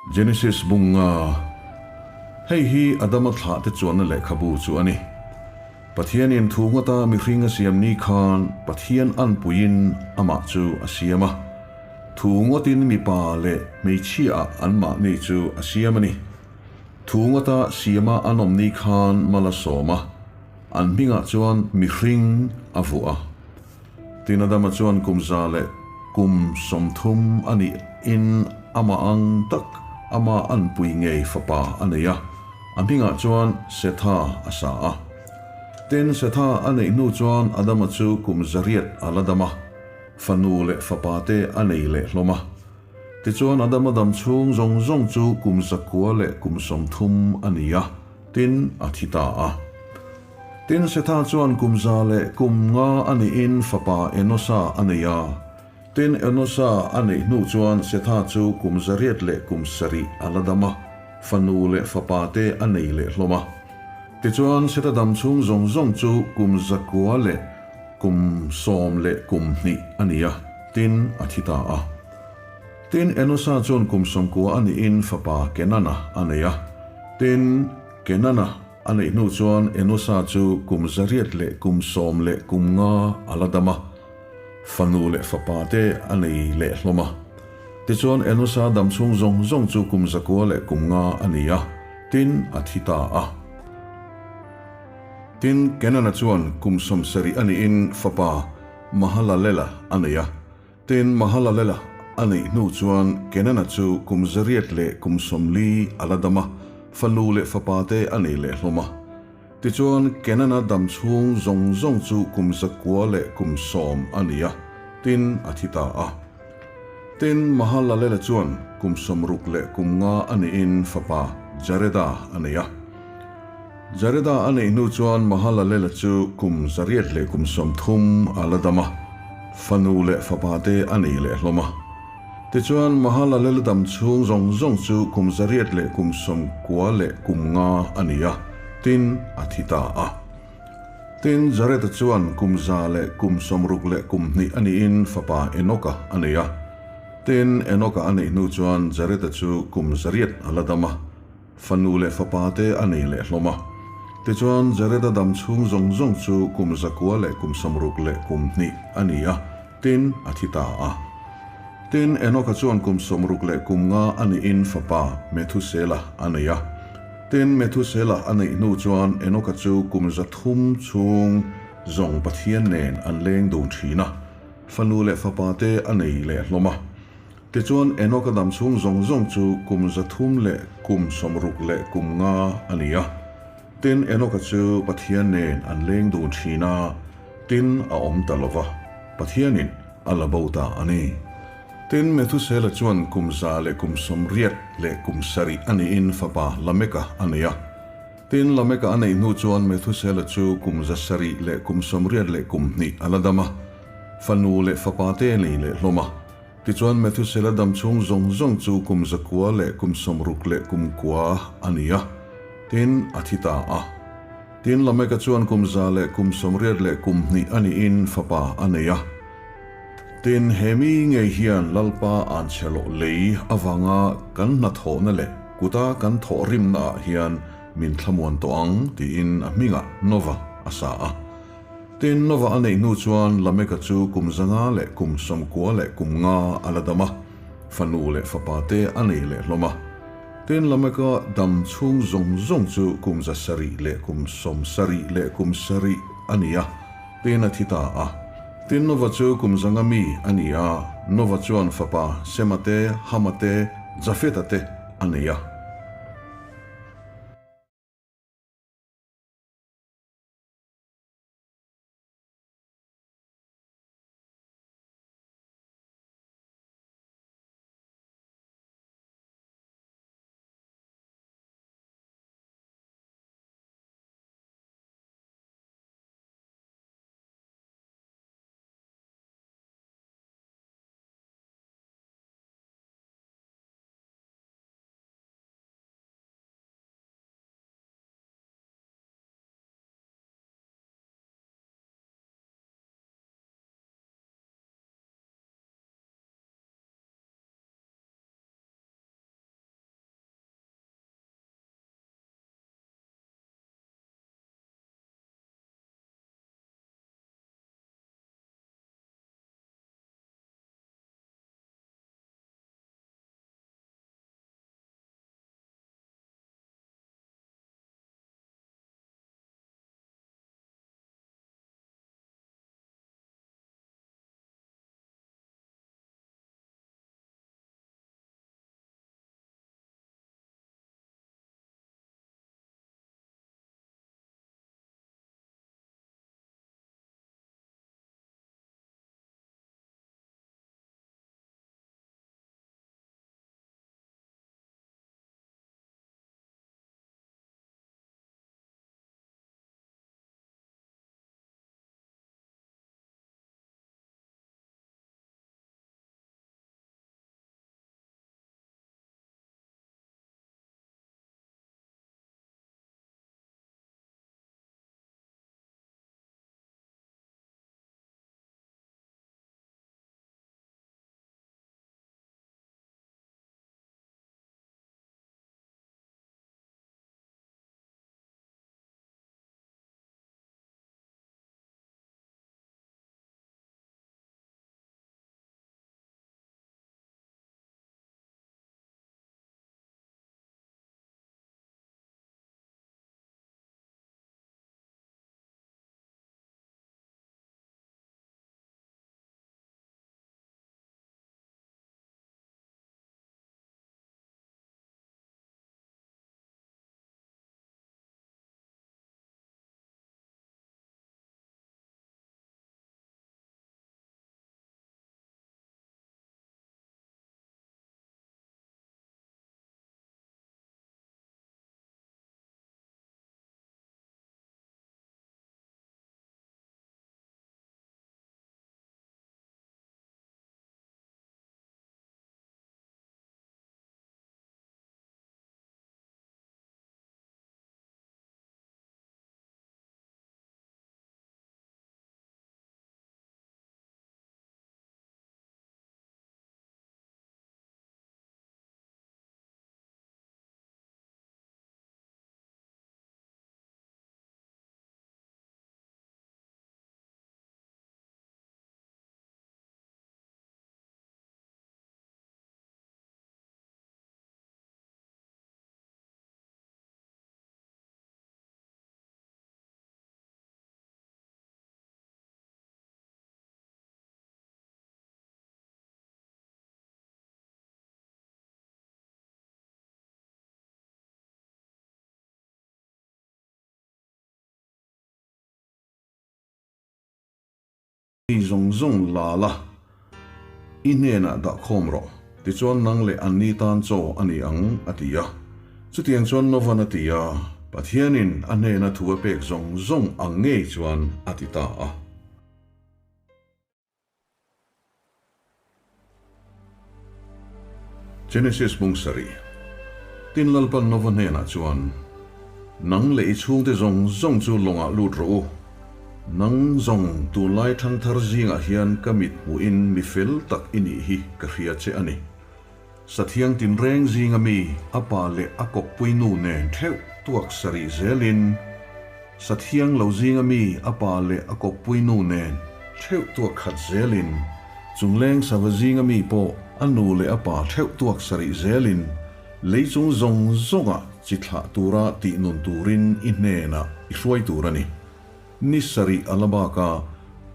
Genesis bung nga, Hei hi Adama thlahte chuanna lehkhabu chu a ni. Pathianin thu ngawta mihring a siam ni khan Pathian anpuiin amah chu a siam a. Thu ngawtin mipa leh hmeichhiaah anmahni chu a siam a ni. Thu ngawta siama an awm ni khan mal a sawm a, an hmingah chuan mihring a vuah a. Tin Adama chuan kum za leh kum 30 a nih in amah ang tak ama anpui ngei fapa a nei a, a hmingah chuan Setha a sa a. Tin Setha a neih hnu chuan Adama chu kum 800 a la dam a, fanu leh fapa te a nei leh hlawm a. Tichuan Adama dam chhung zawng zawng chu kum 900 leh kum 30 a ni a, tin a thi ta a. Tin, Setha chuan kum 105 a nihin fapa Enosa a nei a. Tin, Enosa a neih hnu chuan Setha chu kum 807 a la dam a, fanu leh fapa te a nei leh hlawm a. Tichuan, Setha dam chhung zawng zawng chu kum 912 a ni a, tin, a thi ta a. Tin, Enosa chuan kum 90 a nihin fapa Kenana a nei a. Tin, Kenana A neih hnu chuan Enosa chu kum 815 a la dam a, fanu leh fapa te a nei leh hlawm a. Tichuan Enosa dam chhung zawng zawng chu kum 905 a ni a, tin a thi ta a. Tin, Kenana chuan kum 70 a nihin fapa Mahalalela a nei a. Tin, Mahalalela a neih hnu chuan Kenana chu kum 840 a la dam a, fanu leh fapa te a nei leh hlawm a. Tichuan, Kenana dam chhung zawng zawng chu kum 910 a ni a, tin a thi ta a. Tin, Mahalalela chuan kum 65 a nihin fapa Jareda a nei a. Jareda a neih hnu chuan Mahalalela chu kum 830 a la dam a, fanu leh fapa te a nei leh hlawm a. Tichuan, Mahalalela dam chhung zawng zawng chu kum 895 a ni a, tin a thi ta a. Tin, Jareda chuan kum 162 a niin fapa Enoka a nei a. Tin, Enoka a neih hnu chuan Jareda chu kum 100 a la dam a. Fanu leh fapa te a nei leh hlawm a. Tichuan, Jareda dam chhung zawng zawng chu kum 962 a ni a, tin a thi ta a. Tin, Enoka chuan kum 65 a nihin fapa Methusela a nei a. Tin, Methusela a neih hnu chuan Enoka chu kum 300 chhung zawng Pathian nen an leng dun thin a, fanu leh fapa te a nei leh hlawm a. Tichuan, Enoka dam chhung zawng zawng chu kum 365 a ni a. Tin, Enoka chu Pathian nen an leng dun thin a, tin a awm ta lo va, Pathianin a la bo ta a ni. Tin, Methusela chuan kum 187 a niin fapa Lameka a nei a. Tin, Lameka a neih hnu chuan Methusela chu kum 782 a la dam a, fanu leh fapa te nei leh hlawm a. Tichuan Methusela dam chhung zawng zawng chu kum 969 a ni a, tin a thi ta a. Tin Lameka chuan kum 182 a niin fapa a nei a. Tin he mi ngei hian Lalpa an chhe loh lei avanga kan hnathawhna leh kuta kan thawh rimnaah hian min thlamuan tawh ang tiin a hmingah Nova a sa a. Tin, Nova a neih hnu chuan Lameka chu kum 595 a la dam a, fanu leh fapa te a nei leh hlawm a. Tin, Lameka dam chhung zawng zawng chu kum 777 a ni a, tin a thi ta a. Tin, Nova chu kum 100 mi a ni a, Nova chuan fapa Sema te, Hama te, Jafeta te a nei a. Zawng zawng la la, i hnenah dah khawm rawh, tichuan nang leh anni tan chaw a ni ang, a ti a. Chutiang chuan Novan a ti a, Pathianin a hnena thu a pek zawng zawng ang ngei chuan a ti ta a. Genesis bung sarih. Tin Lalpan Nova hnenah chuan, Nang leh i chhungte zawng zawng chu lawngah lut rawh u. Nang zawng tunlai thangthar zingah hian ka mit hmuhin mi fel tak i nih hi ka hria che a ni. Sathiang tinreng zinga mi a pa leh a kawppui nu nen theuh tuak sarih zelin, Sathiang lo zinga mi a pa leh a kawppui nu nen theuh tuak khat zelin, Chungleng sava zinga mi pawh a nu leh a pa theuh tuak sarih zelin, lei chung zawng zawngah chi thlah tura tih nun turin i hnenah i hruai tur a ni. Ni sarih a la bak a,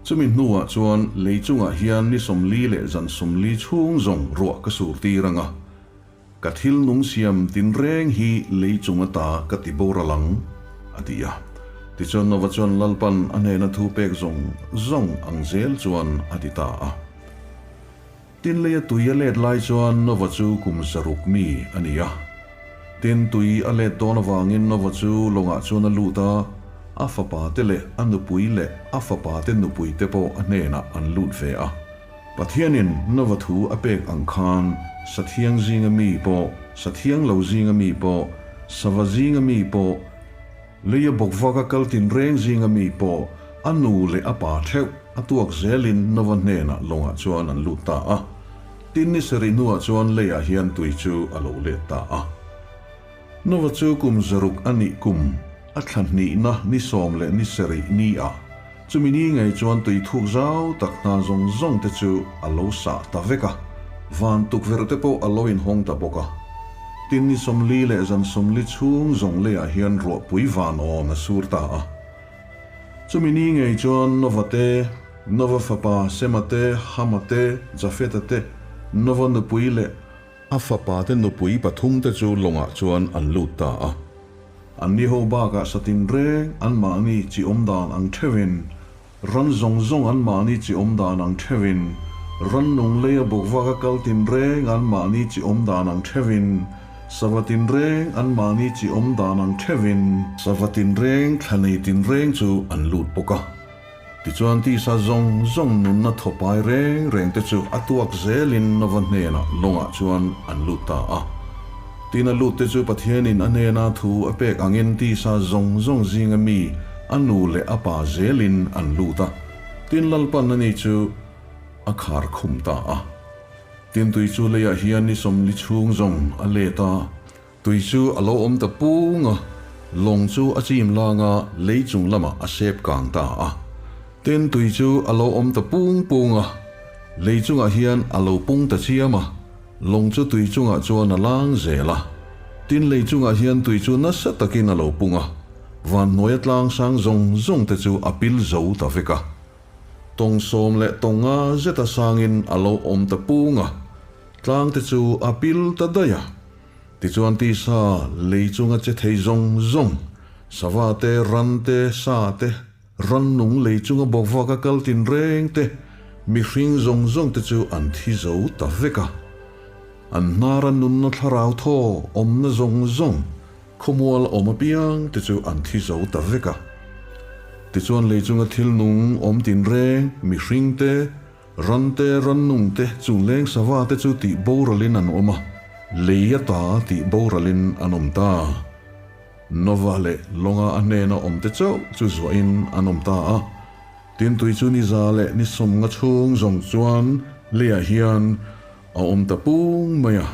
chumi hnuah chuan lei chungah hian ni 40 leh zan 40 chhung zawng ruah ka sur tir ang a, ka thil nung siam tinreng hi lei chung ata ka ti boral ang, a ti a. Tichuan Nova chuan Lalpan a hnena thu pek zawng zawng ang zel chuan a ti ta a. Tin leia tui a let lai chuan Nova chu kum 600 mi a ni a. Tin tui a let dawn avangin Nova chu lawngah chuan a lut a, a fapa te leh a nupui leh a fapa te nupui te pawh a hnenah an lut ve a. Pathianin Nova thu a pek ang khan sathiang zinga mi pawh, sathiang lo zinga mi pawh, sava zinga mi pawh, leia bawkvaka kal tinreng zinga mi pawh a nu leh a pa theuh a tuak zelin Nova hnenah lawngah chuan an lut ta a. Tin ni sarih hnuah chuan leiah hian tui chu a lo let ta a. Nova chu kum 600 a nih kum a thla hnihna ni 10 leh ni sarih ni ah chumi ni ngei chuan tui thuk zau tak hna zawng zawng te chu a lo sah ta vek a, van tukverh te pawh a lo inhawng ta bawk a. Tin ni 40 leh zan 40 chhung zawng leiah hian ruahpui van awn a sur ta a. Chumi ni ngei chuan Nova te, Nova fapa Sema te, Hama te, Jafeta te, Nova nupui leh a fapa te nupui pathum te chu lawngah chuan an lut ta a. Anni ho bakah satin reng anmahni chi awm dan ang theuhin, ran zawng zawng anmahni chi awm dan ang theuhin, rannung leia bawkvaka kal tin reng anmahni chi awm dan ang theuhin, sava tin reng anmahni chi awm dan ang theuhin, sava tin reng thla nei tin reng chu an lut bawk a. Tichuan tisa zawng zawng nunna thawpai reng reng te chu a tuak zelin Nova hnenah lawngah chuan an lut ta a. Tin a lut te chu Pathianin a hnena thu a pek angin tisa zawng zawng zinga mi a nu leh a pa zelin an lut a. Tin Lalpan ani chu a khar khum ta a. Tin tui chu leiah hian ni 40 chhung zawng a let a. Tui chu a lo awm ta pung a, lawng chu a chim lang a, lei chung lamah a sep kang ta a. Tin tui chu a lo awm ta pung pung a, lei chungah hian a lo pung ta chiam a, lawng chu tui chungah chuan a lang zel a. Tin lei chungah hian tui chu nasa takin a lo pung a, van hnuaia tlang sang zawng zawng te chu a pil zo ta vek a. Tawng 10 leh tawng nga zeta sangin a lo awm ta pung a, tlang te chu a pil ta daih a. Tichuan tisa lei chunga che thei zawng zawng, sava te, ran te, sa te, rannung lei chunga bawkvaka kal tin reng te, mihring zawng zawng te chu an thi zo ta vek a. An hnara nunna thlarau thaw awmna zawng zawng, khawmual awm apiang te chu an thi zo ta vek a. Tichuan lei chunga thil nung awm tin reng, mihring te, Ran te, rannung te, chungleng sava te chu tih boralin an awm a, lei ata tih boralin an awm ta. Nova leh lawnga a hnena awm te chauh chu zuahin an awm ta a. Tin tui chu ni 100 leh ni 50 chhung zawng chuan leiah hian a awm ta pung mai a.